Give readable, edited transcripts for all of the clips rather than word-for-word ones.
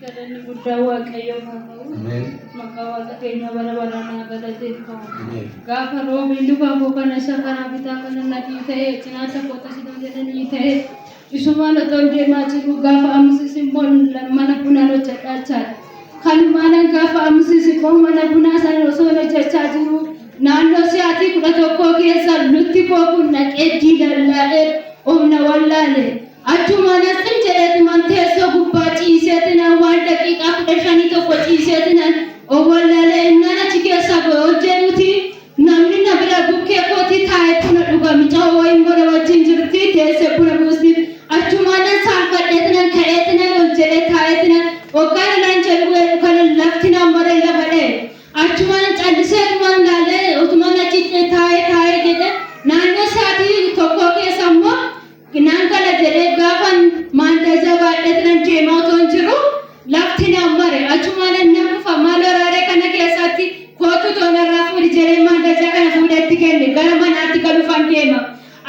Galanni guddaa Waaqayyoof haa ta'u. Ameen. Maqaa Waaqa keenya bara baraan haa galateeffamu. Ameen. Gaafa roobii luka koo kana isa karaa bitaa kana nadii ta'e, cinaacha koo tasidoo jedhanii ta'e, isumaan otoo deemaa jiru gaafa amsis immoo mana bunaan hojjedhaa jechaadha. Kanumaanan gaafa amsis immoo mana bunaa sana osoo hojjechaa jiru naannoo sa'aatii 11 keessa lutti koo kun naqee diilallaa'ee humna wallaale. Achumaan asin jedheetuman teessoo gubbaa ciiseetinan waan daqiiqaa 15 tokko ciiseetinan owwallaalee innaan achi keessaa hojjetuuti namni na bira bukkee kootii taa'ee buna dhuga, mucaa wayiin buna wajjin jirti, teessee buna buusti. Achumaan saalfadheetinan ka'eetinan ol jedhee taa'eetinan waggaan nan jedhu kana lafti naan maree lafa dha'e. Achumaan calliseetuman laalee utuman achi taa'ee taa'ee jedhe, naannoo sa'aatii 1 keessa immoo naan gala jedhee gaafan maandazaa baadheetinan deemaa otoo hin jiru lafti naan mare. Achumaan nan kufa. Maal waraaree kana keessatti kootu toonarraa fuudhi jedhee maandazaa kana fuudhetti kenne, gara manaatti galuufan deema.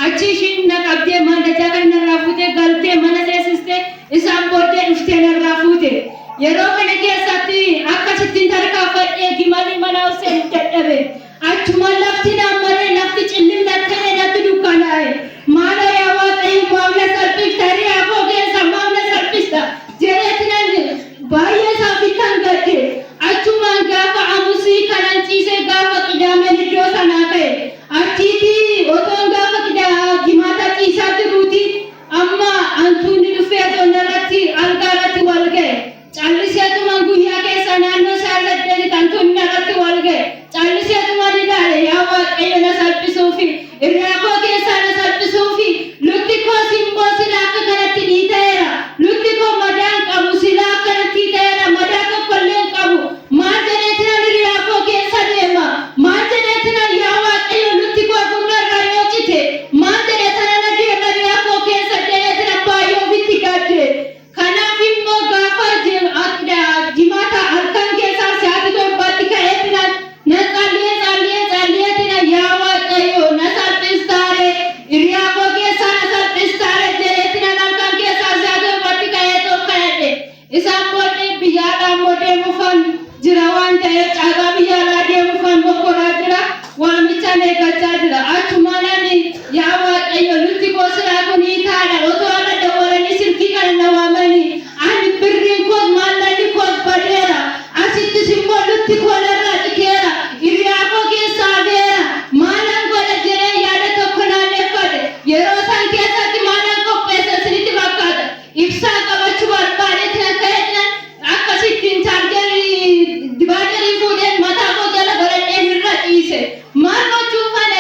Achi ishiin na qabdee maandajaa kana narraa fuutee galtee mana seensistee, isaan booddee dhuftee narraa fuute. Yeroo kana keessatti akkasittiin tarkaanfadhee gimalii mana seenuu dadhabe. Achumaan lafti naan maree, lafti cillim ta'e, natti dukkanaa'e. Maaloo yaa Waaqayyo, maaf na salphifta? Hiriyaa koo keessa maaf na salphista? Jedheetinan baay'ee isaafittan gadde. Achumaan gaafa amusii kanan ciisee gaafa qidaameen iddoo sanaa ka'e. Achiitii otoon gaafa jimaata ciisaa jiruuti amma hantuunni dhufee otoo narratti algaa irratti wal ga'e. Calliseetuman guyyaa keessa naannoo isaa 8 hantuunni narratti wal ga'e. Calliseetuman ilaale, yaa Waaqayyo, na salphisuufi, irraa koo keessaa na salphisuufi, lukti koos immoo sila akka kanatti dhiita'eera. Lukti koo madaan qabu sila akkanatti dhiita'eera. Madaa tokkollee hin qabu. Maal jedheetinan hiriyaa koo keessa deema? Maal jedheetinan, yaa Waaqayyo, lukti koo kun narraa yoo cite maal jedhe sana deema hiriyaa koo keessa jedheetinan baay'ee ofitti gadde. Kanaaf immoo gaafa jimaata halkan keessaa sa'aatii 7tti ka'eetinan na tsalliyee tsalliyee tsalliyeetinan, yaa Waaqayyo, na salphistaare, hiriyaa koo keessaa na salphistaare jedheetinan halkan keessaa sa'aatii 7tti ka'ee tokkadhe. Isaan booddee biyya alaa immoo deemuufan jira waan ta'eef, carraa biyya alaa deemuufan mokkoraa jira. Waamichaan eeggachaa jira. Achumaan ani, yaa Waaqayyo, lukti koo silaa kun hiikaadha. Otoo har'a dawwalanii silkii kana na waamanii, ani birriin koos maallaqni koos badeera. Asittis immoo lukti koo narraa citeera. Hiriyaa koo keessaa hafeera. Maalan godha jedhee yaada tokko naanneffadhe. Yeroo san keessatti maalan qopheesse isinitti fakkaata? Ibsaa qabachuu barbaadeetiin akka jedhan akkasittiin chaarjarii dibaadarii fuudheen mataa koo jala godhadheen irra ciise. Maal gochuufan?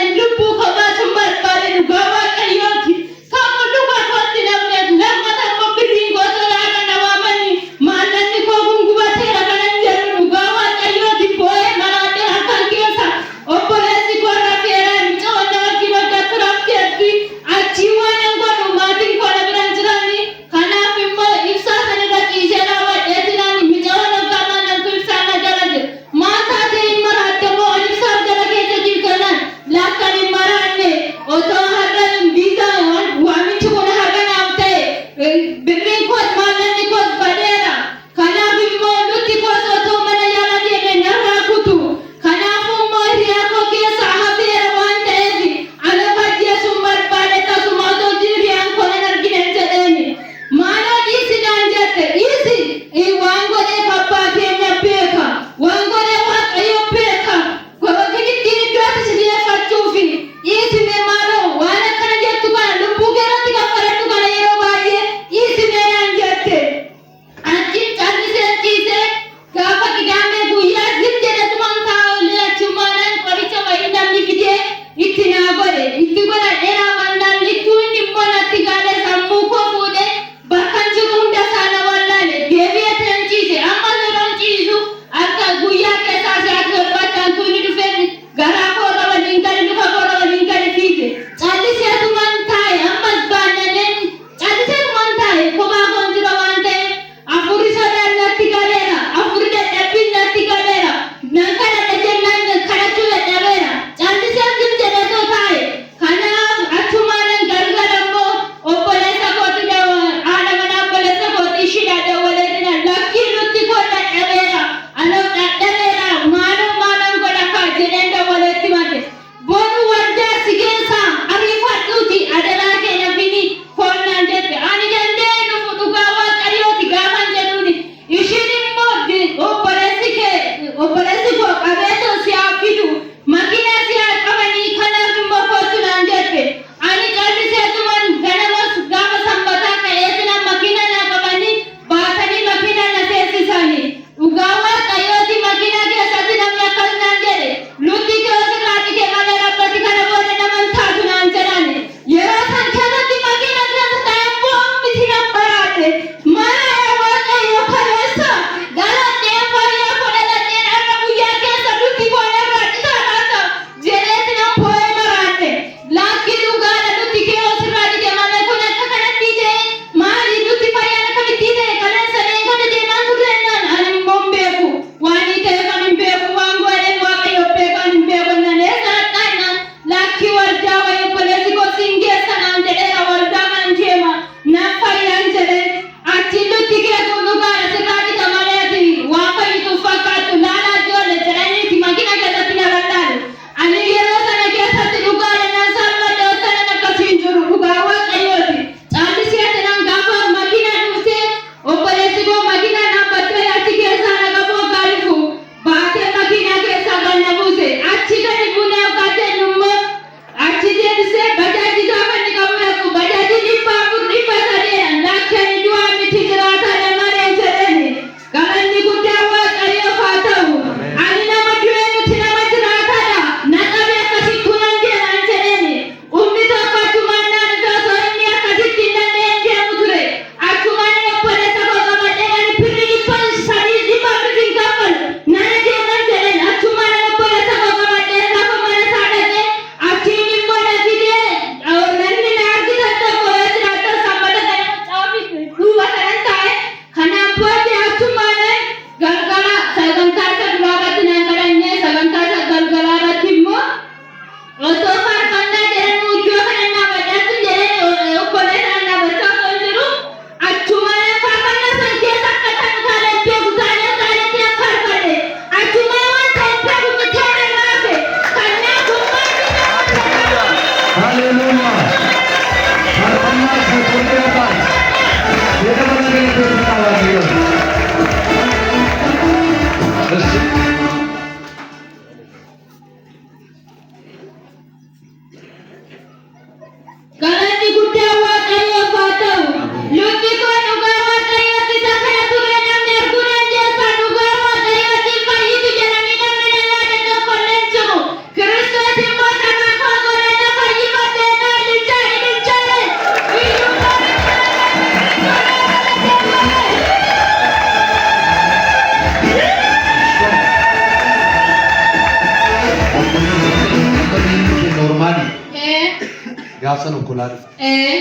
Gaaf sana okkolaa dhufe. Ee.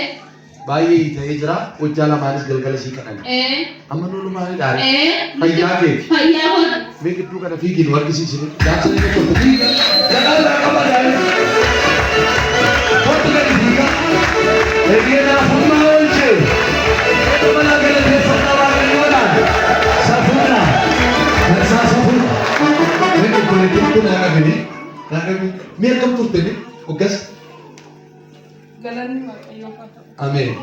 Baay'ee ta'ee jira. Hojjaa lamaanis galgala sii kadhanne. Ee. Amma nuunu maalidha? Ee. Fayyaa keeti. Fayyaa kooti. Mee gidduu kana fiigii nu argisiisi. Gaaf sana inni tokko fiiga. Jalaa irraa qaba daa'ima. Kottu gadi fiiga. Eeyyee naafummaa oolchee. Eeyyee mana galateeffannaa Waaqayyoodhaan. Safuudha. Dansaa safuudha. Mee obboleettiin kun naa qabini. Naa qabini. Mee akkam turte mee? Hoggas. Galanni Waaqayyoof haa ta'u. Ameen.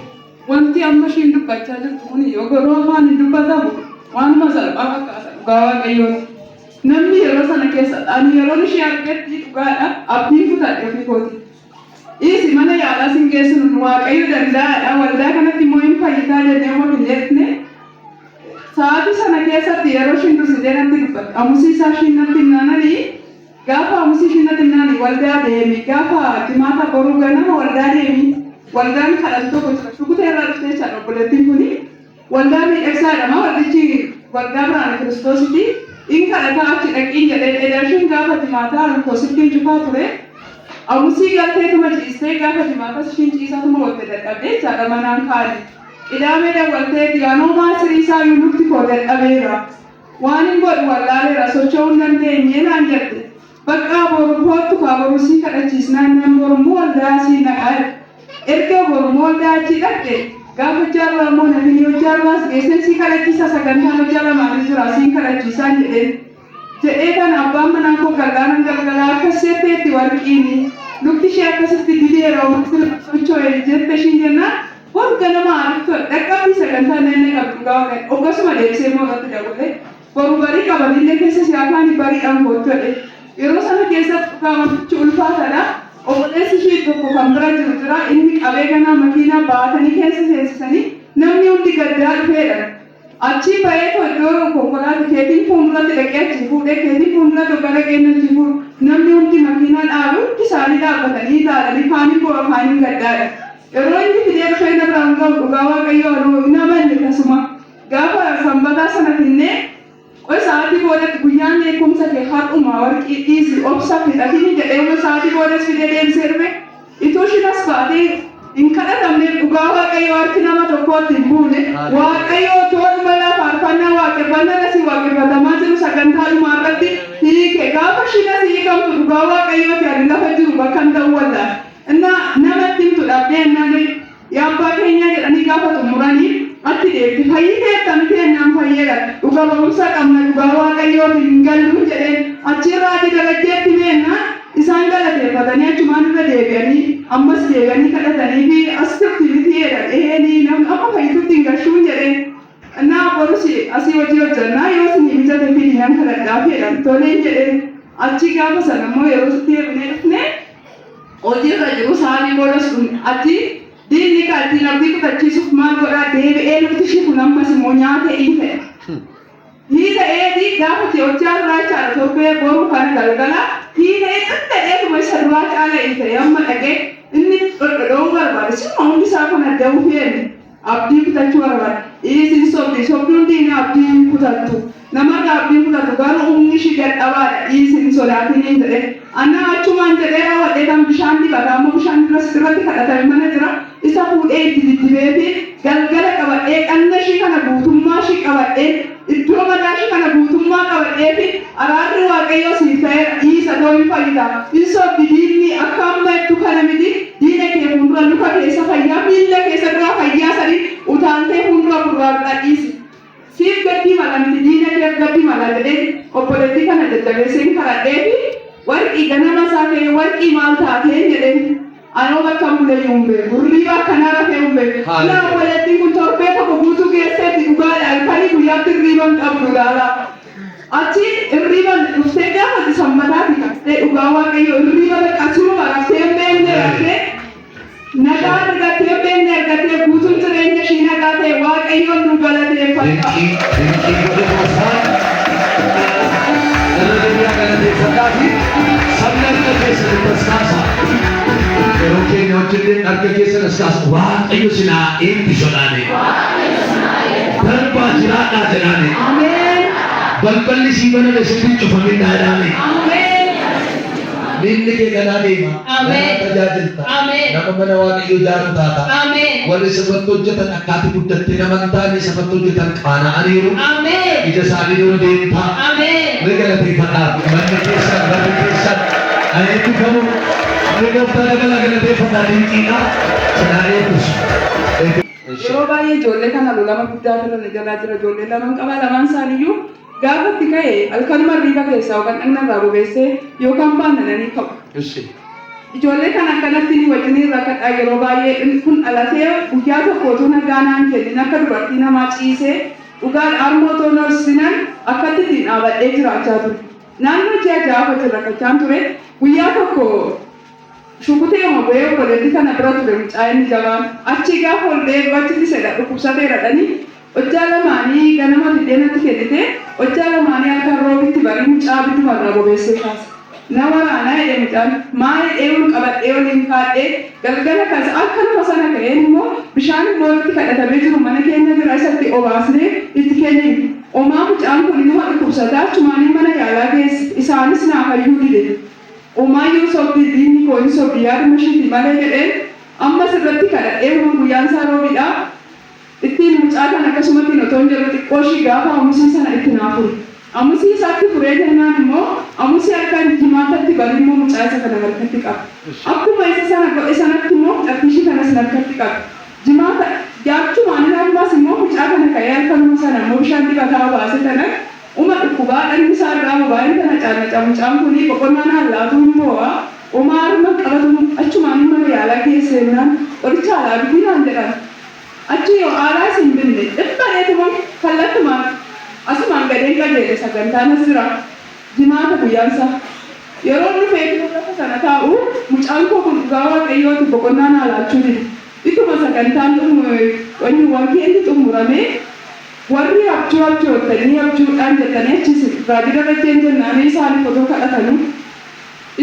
Wanti amma ishiin dubbachaa jirtu kun yoo garuu afaan hin dubbatamu waanuma salphaa fakkaata dhugaa Waaqayyooti. Namni yeroo sana keessa ani yeroon ishee argetti dhugaadha abdii kutadhe ofii kooti. Dhiisi mana yaalaa sin geessinu Waaqayyo danda'aadha waldaa kanatti immoo hin fayyitaa jennee immoo hin jenne. Sa'aatii sana keessatti yeroo ishiin dursitee natti dubbatte amusii isaa ishiin natti himnaananii gaafa amusii ishiin natti himnaanii waldaa deemi gaafa jimaata boruu ganama waldaa deemi waldaan kadhatu tokko jira shukutee irraa dhuftee jechaadha obboleettiin kuni waldaa miidhagsaa jedhama waldichi waldaa biraan kiristoositi in kadhataa achi dhaqiin jedhee dheedaa ishiin gaafa jimaataa alkoosittiin cufaa ture amusii galteetuma ciistee gaafa jimaatas ishiin ciisaatuma walte dadhabdee jechaadha manaan kaani. Qidaamee dawwalteeti anoo maasirii isaa iyyuu lukti koo dadhabeera. Waan hin godhu wallaaleera socho'uu hin dandeenye naan jette. Baqqaa boru koottu kaa boru sii kadhachiisnaan nan boru immoo waldaa sii naqaa jette. Erga boru immoo waldaa achii dhaqxe gaafa hojjaa biraa immoo namni hojjaa biraas geesseen sii kadhachiisa sagantaan hojjaa lamaanii jira siin kadhachiisaan jedheen. Jedhee kan abbaan manaa koo gargaaran galgalaa akkas jetteetti warqiini lukti ishee akkasitti dideera socho'e jette ishiin jennaan bor ganama ariftu dhaqqabbii sagantaa inni qabdu dhugaa waaqayyo oggasuma deebisee immoo irratti dawwalee boru barii qabanillee keessa siyaakaani bariidhaan koottu jedhe yeroo sana keessatti dhugaa wantichi ulfaataadha. Obboleessi ishee tokko kan bira jiru jira inni qabee ganaa makiinaa baatanii keessa seensisanii namni hundi gaddaa dhufeedha. Achii ba'eetoo iddoo konkolaata keetiin fuulduratti dhaqee achi fuudhee keetiin fuulduratti hoggaa dhaqee inni achi fuudhu namni hundi makiinaa dhaabe hundi isaanii dhaabbatanii ilaalanii kaaniin bo'a kaaniin gaddaadha. Yeroo inni fidee dhufee na biraan ga'u dhugaa Waaqayyoo anuu hin amanne tasuma. Gaafa sanbataa sana finnee qoy sa'aatii boodatti guyyaan beekumsa kee har'uma warqii dhiisi obsa fixatini jedhee sa'aatii boodas fidee deebisee dhufe ituu ishiin as baatee hin kadhatamneef dhugaa Waaqayyoo harki nama tokkootti hin buune. Waaqayyoo tooluma lafa faarfannaa waaqeffannaa asii waaqeffatamaa jiru sagantaa dhumaa irratti hiike. Gaafa ishiin asii hiikamtu dhugaa Waaqayyooti ani lafa jiru bakka hin ta'u wallaan. Innaa namatti himtu dhabdee innaan yaa abbaa keenyaa jedhanii gaafa xumuranii achi deemti. Fayyitee akkamiti ennaan fayyeera. Dhuga ba'umsa qabna dhugaa Waaqayyooti hin gallu jedheen achirraa ati darajjeetti meennaan isaan galateeffatanii achumaan irra deebi'anii ammas deebi'anii kadhatanii fi as turti miti jedhan eheenii namni amma fayyitutti hin gashuun jedheen. Innaa borus asii hojii hojjannaa yoo isinii mijate fidi nan kadhadhaaf jedhan toleen jedheen achi gaafa sana immoo yeroo sitti deebinee dhufne hojii irra jiru sa'aatii boodas dhumne achi diinni kan ittiin abdii kutachiisuuf maal godhaa deebi'ee lukti ishii kun ammas immoo nyaata hiite. Hiita'eeti gaafa hojjaa duraa jechaadha torbee boruu kana galgala hiita'ee xixxa'eetuma isa duraa caala hiita'e amma dhaqee inni dhodhodho'uu barbaade sirma hundi isaa kun adda ufeenne abdii kutachuu barbaade dhiisin sobdi sobduun diina abdii hin kutattu namarraa abdii hin kutatu garuu humni ishii dadhabaadha dhiisin sodaatiniin jedhee anna achumaan jedhee raawwadhee kan bishaan dibata ammoo bishaan irratti kadhatame mana jira isa fuudhee itti diddibee fi galgala qabadhee qanna ishii kana guutummaa ishii qabadhee iddoo mataa ishii kana guutummaa qabadhee fi araarri Waaqayyoo siif ta'eera dhiisa ta'uu hin fayyita hin sobdi diinni akka amma jettu kana miti diina kee fuuldura luka keessa fayyaa miilla keessa duraa fayyaa sadii utaaltee fuuldura burraaqxaa dhiisi. Siif gaddii mala miti diina keef gaddi mala jedhee obboleettii kana jajjabeesseen kadhadhee fi warqii ganama isaa ka'ee warqii maal taateen jedheen anoo bakka buleyyuu hin beeku hirriiba akkanaa rafee hin beeku. Laa obboleettiin kun torbee tokko guutuu geesseetti dhugaadha halkanii guyyaatti hirriiba hin qabdu laala. Achi hirriiba dhuftee gaafa sanbataati kaftee dhugaa Waaqayyoo hirriiba bakka suruma raftee hin beekne raftee nagaa argattee hin beekne argattee guutuun jireenya ishii nagaa ta'e Waaqayyoon nu galateeffadha. Dinqii dinqii godhe gooftaan irra deebi'aa galateeffadhaa fi sabni harka keessan as kaasa. Yeroo keenya wajjin harka keessan as kaasa. Waaqayyo sinaa eebbisu jedhaani. Darbaa jiraadhaa jedhaani. Ameen. Balballi sii baname sitti hin cufamin jedhaani. Ameen. Miilli kee ganaa deema. Ameen. Nama tajaajilta. Ameen. Nama mana Waaqayyoo ijaaru taata. Ameen. Warri sirratti hojjetan akkaati guddattee nama hin taane sirratti hojjetan qaana'aniiru. Ameen. Ija isaanii dura deemta. Ameen. Mee galateeffadhaa. Manni keessan, barri keessan haa eebbifamu. Mee gooftaa dabalaa galateeffadhaa dinqiidha. Sinaa eebbisu. Yeroo baay'ee ijoollee kana lolama guddaa irra na jalaa jira. Ijoollee lamaan qaba. Lamaan isaaniiyyuu gaafa itti ka'e halkanuma hirriiba keessaa yookaan dhagna irraa bobeessee yookaan baannananii ka'u. Ijoollee kana akkanatti ni wajjin rakkadhaa yeroo baay'ee. Inni kun dhalatee guyyaa tokko otoo nagaa naan kennin akka dubartii namaa ciisee dhugaan harma otoo noorsinan akkatti ittiin dhaabadhee jiraachaa ture. Naannoo ji'a 6 wajjin rakkachaan ture. Guyyaa tokko shukutee uma bu'ee obboleettii kana bira ture mucaa inni jabaan. Achii gaafa ol deebi'u achitti sedha dhukkubsateera dhanii hojjaa lamaanii ganama fiddee natti kennite. Hojjaa lamaanii halkan roobitti barii mucaa biddumarraa bobeessee kaase. Na waraanaa jedhe mucaan. Maa jedhee ol qabadhee oliin kaadhee galgala kaase akkanuma sana ka'een immoo bishaan immoo irratti kadhatamee jiru mana keenya jira isatti obaasnee itti kennine. Omaa mucaan kun inuma dhukkubsataa achumaanii mana yaalaa geesse. Isaanis naa fayyuu dide. Omaayyuu sobdi diinni koo hin sobdi yaaduma ishiiti malee jedheen ammas irratti kadhadhee uma guyyaan isaa roobiidha. Ittiin mucaa kana akkasumattiin otoo hin jedhu xiqqoo ishii gaafa amusii sana itti naa fure. Amusii isaatti furee jennaan immoo amusii harkaan jimaatatti bari immoo mucaa isa kana harkatti qaba. Akkuma isa sana godhe sanatti immoo mucattii ishii kanas harkatti qaba. Jimaata jaachumaan ammas immoo mucaa kana ka'ee halkanuma sana immoo bishaan dibataa obaase tanan uma dhukkubaa dhagni isaa irraa bobaa'een tana caannaca mucaan kuni boqonnaa naan laatuu hin boo'a. Omaa harma qabatu achumaan mana yaalaa geesse jennaan qoricha alaa bitii naan jedhan. Achi yoo aalaas hin binne dhibbareetuma kallattumaan asumaan gadeen qajeele sagantaan as jira. Jimaata guyyaan isaa. Yeroo dhufee lafa sana taa'u mucaan koo kun dhugaa Waaqayyooti boqonnaa naa laachuu dide. Ituma sagantaan wangeelli xumuramee warri abjuu abjoottanii abjuudhaan jettanii achis raajii darajjeen jennaanii isaaniif otoo kadhatanii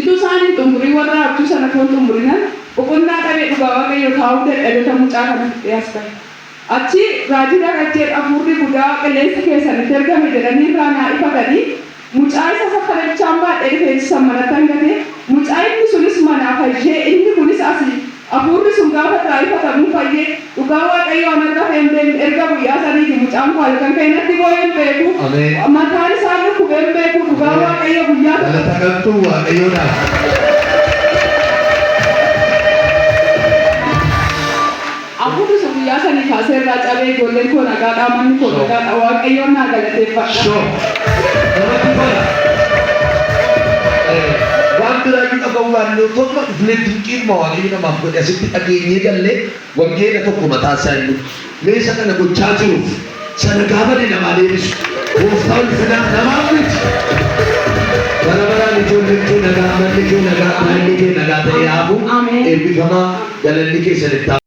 ituu isaanii xumurii warra abjuu sana toon xumurinan boqonnaa dhabee dhugaa Waaqayyo taa'uu dadhabee mucaa kana fixee as bahe. Achi raajii darajjeen hafuurri guddaa qilleensa keessanitti ergame jedhanii irraa naa ifatanii mucaa isa saffarachaan baadhee rifeensa manatti hangatee mucaa inni sunis manaa fayyee inni kunis asii hafuurri sun gaafa irraa ifatamuu fayyee dhugaa Waaqayyo an arga hin beekne erga guyyaa saniiti mucaan koo halkan keenyatti boo'ee hin beeku. Ameen. Mataan isaa dhukkubee hin beeku dhugaa Waaqayyo guyyaa tokko. Galata qabdu Waaqayyoodhaaf. Hafuurri sun guyyaa sanii kaasee irraa cabee ijoolleen koo nagaadhaa manni koo nagaadha Waaqayyoon naa galateeffadha. Shoo. Namatti tola. Waan biraayyuu dhaga'uu baanne tokko dhufnee dinqiidhuma Waaqayyo namaaf godhe asitti dhageenyee gallee wangeela tokko mataa isaa hin dhufu. Mee isa kana gochaa jiruuf sana gaafa namaa deebisu. Gooftaa ulfinaa namaaf miti. Bara baraan ijoolleen kee nagaa, manni kee nagaa, manni kee nagaa ta'ee haafu. Ameen. Eebbifamaa galanni keessan itti.